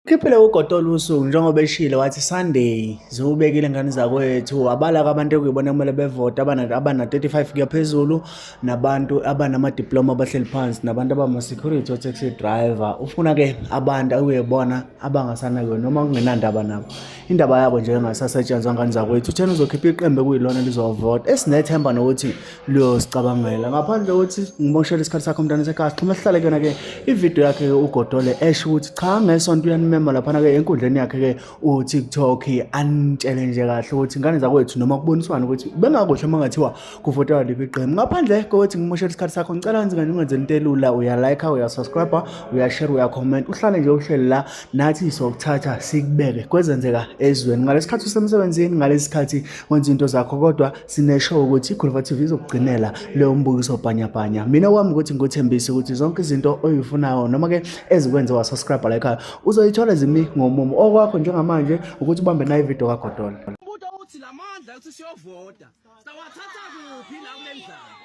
Khiphile uGodola usuku njengoba eshilo wathi Sunday ziwubekile ngane zakwethu abala-ke abantu ekuyibona kumele bevote abana-35 kuya phezulu nabantu abanama-diploma abahleli phansi nabantu abama-security o-taxi driver. Ufuna-ke abantu ekuyibona abangasanakiwe noma kungenandaba nabo, indaba yabo nje engasasetshenzwa ngane zakwethu. Uthena uzokhipha iqembu ekuyilona lizovota esinethemba nokuthi liyosicabangela. Ngaphandle kokuthi ngimoshele isikhathi sakho mntana sekhaya, sixhume sihlale kuyona-ke ividiyo yakhe-ke uGodole esho ukuthi cha, ngesonto uyanimema laphana-ke enkundleni yakhe-ke uTikTok, anitshele nje kahle ukuthi ngane zakwethu noma kuboniswane ukuthi bengakuhle uma ngathiwa kuvotelwa liphi iqembu. Ngaphandle kokuthi ngimoshele isikhathi sakho, ngicela wenze kanje, ungenze into elula, uyalike, uyasubscribe, uyashare, uyacomment, uhlale nje uhleli la nathi, sokuthatha sikubeke kwezenzeka ezweni ngalesikhathi usemsebenzini, ngalesi wenza into zakho. Kodwa sineshow ukuthi iGulfa TV izokugcinela leyo mbukiso bhanyabhanya. Mina kwami ukuthi ngikuthembise ukuthi zonke izinto oyifunayo noma-ke ezikwenze wasubscribe la ekhaya uzoyithola zimi ngomumo. Okwakho njengamanje ukuthi ubambe nayo ividiyo kaGodola. Umbuto uthi lamandla ukuthi siyovota sawathatha kuphi la kule ndlala?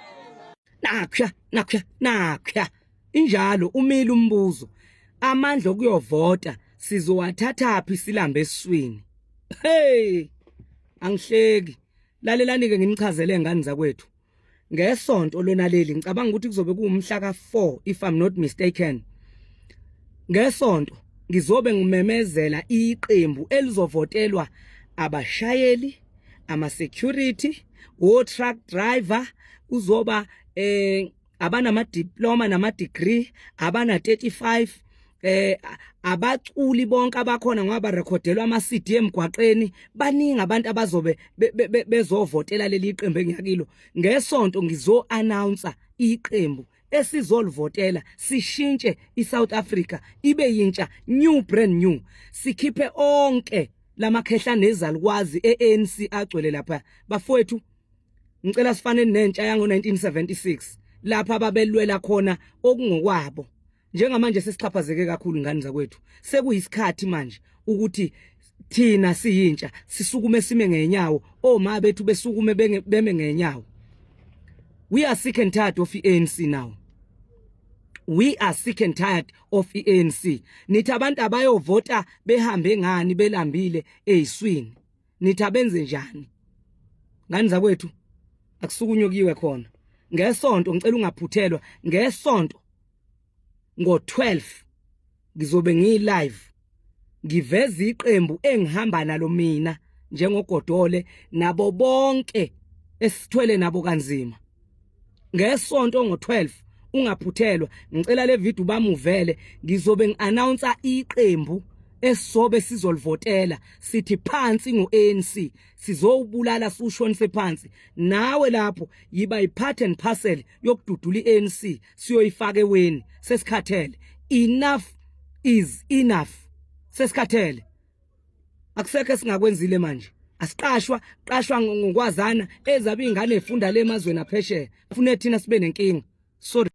Nakhuya, nakhuya, nakhuya. Injalo, umile umbuzo. Amandla okuyovota sizowathathaphi silambe esiswini? Hey, angihleki. Lalelani ke nginichazele ngani zakwethu. Ngesonto lona leli, ngicabanga ukuthi kuzobe kuwumhla ka4 if I'm not mistaken. Ngesonto ngizobe ngimemezela iqembu elizovotelwa abashayeli, ama security, o truck driver, kuzoba abanama diploma nama degree, abana 35, abaculi bonke abakhona ngoba barekhodelwa ama CD emgwaqeni. Baningi abantu abazobe bezovotela leli qembu engiyakilo. Ngesonto ngizo announce iqembu esizolivotela sishintshe iSouth Africa ibe yintsha, new, brand new, sikhiphe onke lamakhehla nezalukwazi eANC agcwele lapha. Bafowethu, ngicela sifane nentsha yango 1976 lapha ababelwela khona okungokwabo. Njengamanje sesixhaphazeke kakhulu ngani zakwethu. Sekuyisikhathi manje ukuthi thina siyintsha sisukume sime ngenyawo, oma bethu besukume beme ngenyawo. We are sick and tired of iANC now. We are sick and tired of iANC. Nithi abantu abayovota behambe ngani belambile eziswini? Nithi abenze njani ngani zakwethu? Akusukunywe kuyiwe khona ngesonto. Ngicela ungaphuthelwa. Ngesonto ngo12 ngizobe ngiyi live ngiveza iqembu engihamba nalo mina njengoGodole nabo bonke esithwele nabo kanzima. Ngesonto ngo12 ungaphuthelwa. Ngicela le video bamuvele, ngizobe ngiannounce iqembu esizobe sizolivotela, sithi phansi ngoANC, sizowubulala siwushonise phansi. Nawe lapho yiba i-part and parcel yokududula iANC siyoyifaka eweni. Sesikhathele, enough is enough, sesikhathele. Akusekho esingakwenzile manje. Asiqashwa, qashwa ngokwazana, ezabe ingane efunda le emazweni aphesheya, fune thina sibe nenkinga. Sorry.